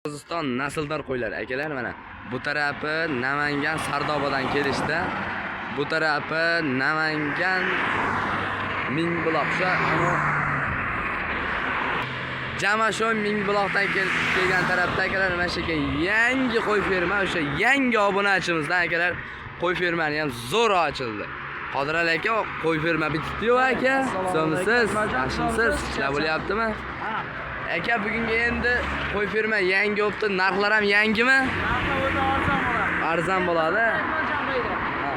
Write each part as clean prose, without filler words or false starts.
Qirg'iziston nasldor qo'ylar akalar, mana bu tarafi Namangan Sardobadan kelishdi. Bu tarafi Namangan Mingbuloq. O'sha uni jama shu Mingbuloqdan kelgan tarafda akalar, mana shu yerga yangi qo'y ferma, o'sha yangi obunachimizdan akalar, qo'y fermani ham zo'r ochildi. Qodirali aka, qo'y ferma bitibdi-yu aka. So'misiz, yaxshimisiz? Ishlar bo'lyaptimi? Ha. Aka, bugungi endi qo'y ferma yangi bo'libdi, narxlar ham yangimi? Narxi o'ta arzon bo'ladi. Arzon bo'ladi. Akmaljon bayda. Ha.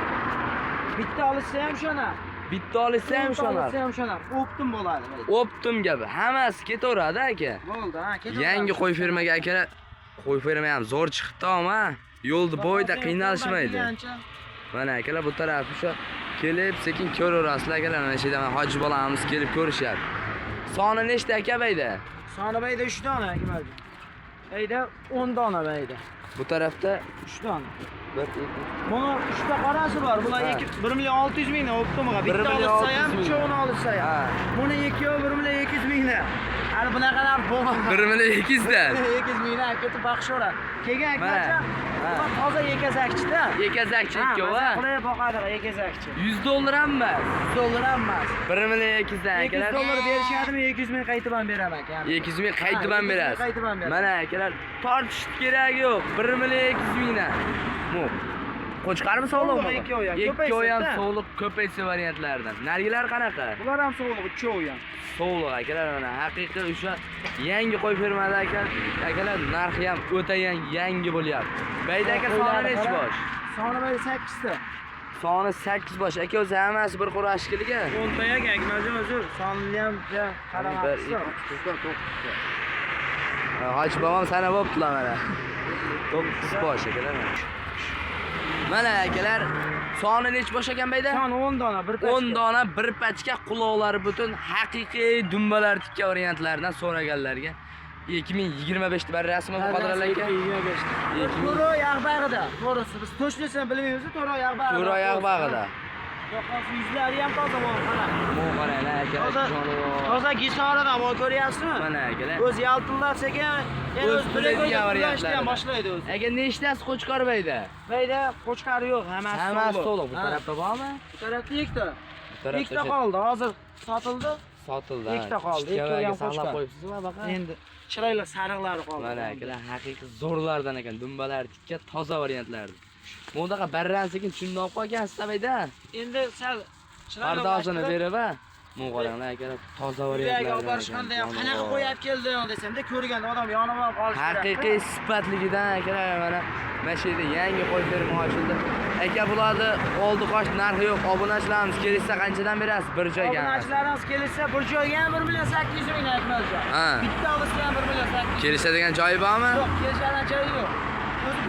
Bitta olishsa ham shona. Bitta olishsa ham O'nta shona. olishsa ham shona. Оптом bo'ladi bayda. Оптом gapi, hammasi ketaveradi aka. Bo'ldi, ha, ketaveradi. Yangi qo'y fermaga akalar, qo'y ferma ham zo'r chiqibdi, ama yo'lni bo'yida qiynalishmaydi. Mana akalar, bu taraf o'sha kelib sekin ko'raverasizlar akalar, mana shu yerda mana hoji bolamiz kelib ko'rishyapti. Soni nechta aka bayda? Soni bayda 3 dona, Akmaljon. Bayda 10 dona bayda. Bu tarafda 3 dona. 1 2 Buni 3 ta qorasi bor. Bular Ha. 2 1 million 600 mingdan оптом ga. 1 Bitta million olishsa ham, 600 ming. uchovini olishsa ham. Ha. Buni ikkovi 1 million 200 mingdan. Hali bunaqa narx bo'lmagan. 1 million 200 dan. 200 mingdan ketib boqishaveradi. Keyin Mana. Akmaljon, Ha. bular toza ekazakchida. Ekazakchi ikkovi. Ha, qilib boqadi ekazakchi. 100 dollar ham emas. 100 dollar ham emas. 1 million 200 dan 200 akalar. dollar berishadimi, 200 ming qaytib ham beraman aka. 200 ming qaytib Ha, ham 200 ming berasiz. qaytib ham beraman. Mana akalar, tortishni keragi yo'q. 1 million 200 mingdan. Bu qo'chqarmi, sog'liqmi? Sog'liq ikkovi ham, Ikkovi ham ko'paysin-da. sog'liq, ko'paysa variantlardan. Nargilar qanaqa? Bular ham sog'liq, uchovi ham. Sog'liq akalar, mana haqiqiy o'sha yangi qo'y fermada aka, akalar narxi ham o'ta yangi bo'lyapti. Bayda aka, soni nechi bosh? Soni bayda 8 ta. Soni 8 bosh. Aka, o'zi hammasi bir qura ashkiligi. 10 ta ekan, Akmaljon, uzr. Sonini ham Bir, qaramabsiz. ikki, Hoji bobom sanab bo'ptilar mana. 9 bosh akalar mana. Mana akalar, soni nechi bosh ekan bayda? Soni 10 dona, bir pachka. 10 dona bir pachka, quloqlari butun, haqiqiy dumbalar tikka variantlardan so'raganlarga 2025 bir rasmi bu, Qodirali aka. 2025. 2000 To'ro yog'bag'ida. To'g'risi biz точно bilmaymiz, To'ro yog'bag'ida. To'ro yog'bag'ida. Yo'qosi yuzlari ham toza bo'lib qara. Bu qaranglar akalar, Toza, jonivor. toza Gisoridan bu, ko'ryapsizmi? Mana akalar. O'zi yaltillab sekin endi O'z o'zi biladigan variantlarni variantlarida. ham boshlaydi o'zi. Aka, nechtasi qo'chqor bayda? Bayda qo'chqari yo'q, hammasi Hammasi to'liq. Bu Ha. tarafda bormi? Bu tarafda ikkita. Bu tarafda Ikkita qoldi, hozir sotildi. Sotildi. Ikkita qoldi, Chitgavaga ikkovi ham saqlab qo'chqor. qo'yibsizmi baqa? Endi chiroyli sariqlari qoldi. Mana akalar, haqiqiy zo'rlardan ekan, dumbalar tikka toza variantlardi. Bunaqa barran sekin tushunib olib qolgansiz bayda. Endi sal chiroyli Pardozini berib ha. Bu qaranglar akalar, toza Uyga variantlardan. olib borish ekan, qanday ham qanaqa jonivor. qo'yib keldi desamda, ko'rganda odam yonib olib qolishi kerak. Haqiqiy sifatligidan akalar, mana shu yerda yangi qo'y ferma ochildi. Aka, bularni oldi qoch narxi yo'q. Obunachilarimiz kelishsa qanchadan berasiz bir joyga? Obunachilarimiz kelishsa bir joyga ham 1 million 800 ming, Akmaljon. Ha. Bitta olsa ham 1 million 800. Kelishadigan joyi bormi? Yo'q, kelishadigan joyi yo'q.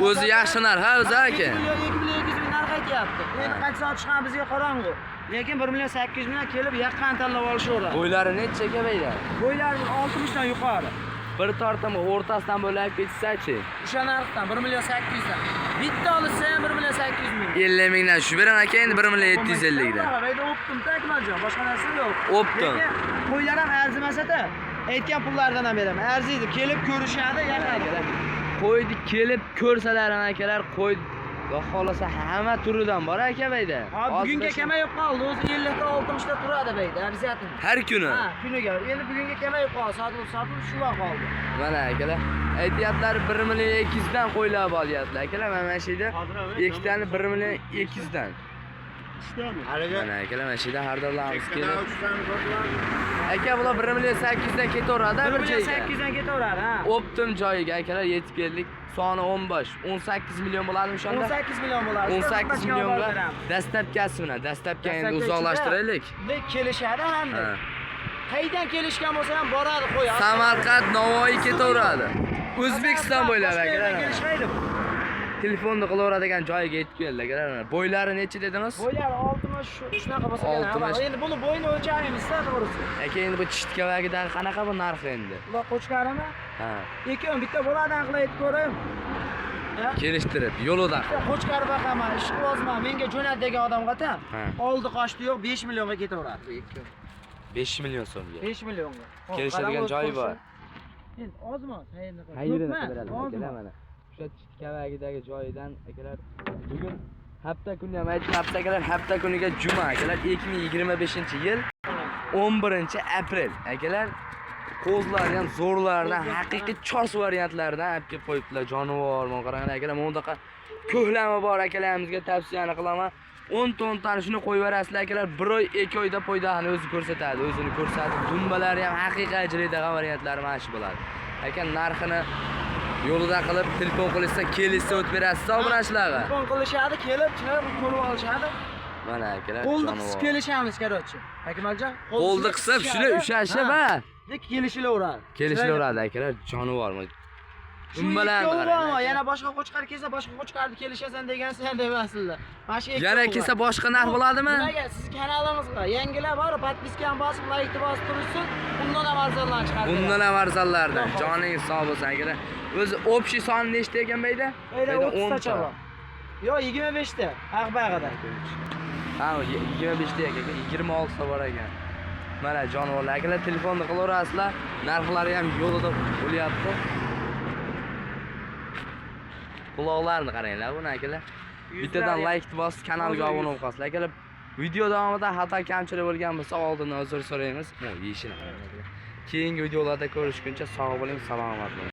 O'zi yaxshi narx, ha, o'zi aka. 2 million, 2 million 200 ming narx aytyapti. Endi qancha sotib chiqqani bizga qorong'u. Lekin 1 million 800 ming kelib yaqqan tanlab olishaveradi. Bo'ylari necha aka bayda? Bo'ylari 60 dan yuqori. Bir tortimi o'rtasidan bo'lib ketsa-chi? O'sha narxdan 1 million 800 dan. Bitta olsa ham 1 million 800 ming. 50 mingdan shu beraman aka, endi 1 million 750 dan. Bayda оптом Akmaljon, boshqa narsa yo'q. Оптом. Lekin qo'ylar ham arzimasa-da, aytgan pullaridan ham beraman. Arziydi, kelib ko'rishadi, yaqadi. Akalar, qo'yni kelib ko'rsalar ham akalar, qo'y xudo xohlasa hamma turidan bor aka bayda. Ha, bugunga kamayib qoldi. O'zi 50 ta 60 ta turadi bayda, обязательно. Har kuni. Ha, kuniga. Endi bugunga kamayib qoldi. Sotilib, sotilib shular qoldi. Mana akalar, aytyaptilar 1 million 200 dan qo'ylar bor deyaptilar. Akalar, mana shu yerda ikkitani 1 million 200 dan. Mana akalar, mana shu yerda har doimlarimiz kelib. Aka, bular 1 million 800 dan ketaveradi 1 bir million joyga. 800 dan ketaveradi, ha. Оптом joyiga akalar yetib keldik. Soni 15, 18 million bo'ladimi o'shanda? 18 million bo'ladi. 18 millionga dastlabkasi bilan, dastlabki endi uzoqlashtiraylik. Ne kelishadi hamda. Ha. Qaydan kelishgan bo'lsa ham boradi qo'y. Samarqand, Navoiy ketaveradi. O'zbekiston bo'ylab Boshqa yerdan akalar. kelishmaydi bu. Telefonni qilaveradigan joyiga yetib keldi akalar. Mana. Bo'ylari necha dedingiz? Bo'ylari 60 shunaqa bo'lsa kerak. 60. Endi buni bo'yini o'lchamaymiz-da, to'g'risi. Aka, endi bu chitgavagidagi qanaqa bu narxi endi? Ular qo'chqarimi? Ha. Ikkovi bitta boladan qilib aytib ko'raymi? Ha? Kelishtirib, yo'lida. Bitta qo'chqar boqaman, ishqibozman, menga jo'nat degan odamga ta Ha. oldi qochdi yo'q, 5 millionga ketaveradi bu ikkovi. 5 million so'mga. 5 millionga. Hop, Kelishadigan qarab joyi o'zi bor. ko'rsin. Endi ozmi oz xayrni qilib. Xayrini Ko'pmi? qilib beradi Ozmi? akalar mana. O'sha chit kavagidagi joyidan akalar bugun hafta kuni ham aytmabdi akalar, hafta kuniga juma akalar 2025-yil 11 aprel akalar. Qo'zlarni ham zo'rlaridan, haqiqiy chors variantlaridan olib kelib qo'yibdilar jonivor. Mana qaranglar akalar, mana bunaqa ko'hlami bor akalarimizga tavsiyani qilaman. 10 tonnani shuni qo'yib yuborasizlar akalar, 1 oy, 2 oyda foydasini o'zi ko'rsatadi, o'zini ko'rsatib, dumbalari ham haqiqiy ajraydigan variantlari mana shu bo'ladi. Aka, narxini yo'lida qilib telefon qilishsa, kelishsa o'tib berasiz obunachilarga. Telefon qilishadi, kelib chiroyli ko'rib olishadi. Mana akalar, Qo'lni jonivor. qisib kelishamiz, короче. Akmaljon, Qo'lni qisib shuni ushlashib ha. Kelishilaveradi. Kelishilaveradi akalar, jonivor. Shu Dumbalarni ikkovi qarang. bormi? Yana boshqa qo'chqar kelsa, boshqa qo'chqarni kelishasan degansan demasizlar. Mana shu ikkovi Yana bor. kelsa boshqa narx bo'ladimi? Nimaga siz kanalimizga yangilar bor, подписка ni bosib, laykni bosib turishsin, bundan ham arzonlarni chiqarib. Bundan ham arzonlardan. Xudo xohlasa. Joningiz sog' bo'lsin akalar. O'zi общий soni nechta ekan bu yerda? Bu yerda Bu yerda 30 tacha bor. Yo'q, 25 ta. Ag'bag'ida. Ha, 25 ta ekan, 26 ta bor ekan. Mana jonivorlar akalar, telefonni qilaverasizlar, narxlari ham yo'lida bo'lyapti. Quloqlarini qaranglar buni akalar. Bittadan like bosib kanalga obuna bo'lib qolsizlar akalar. Video davomida xato kamchilik bo'lgan bo'lsa, oldindan uzr so'raymiz. Mo yeyishini qarang akalar. Keyingi videolarda ko'rishguncha sog' bo'ling, salomat bo'ling.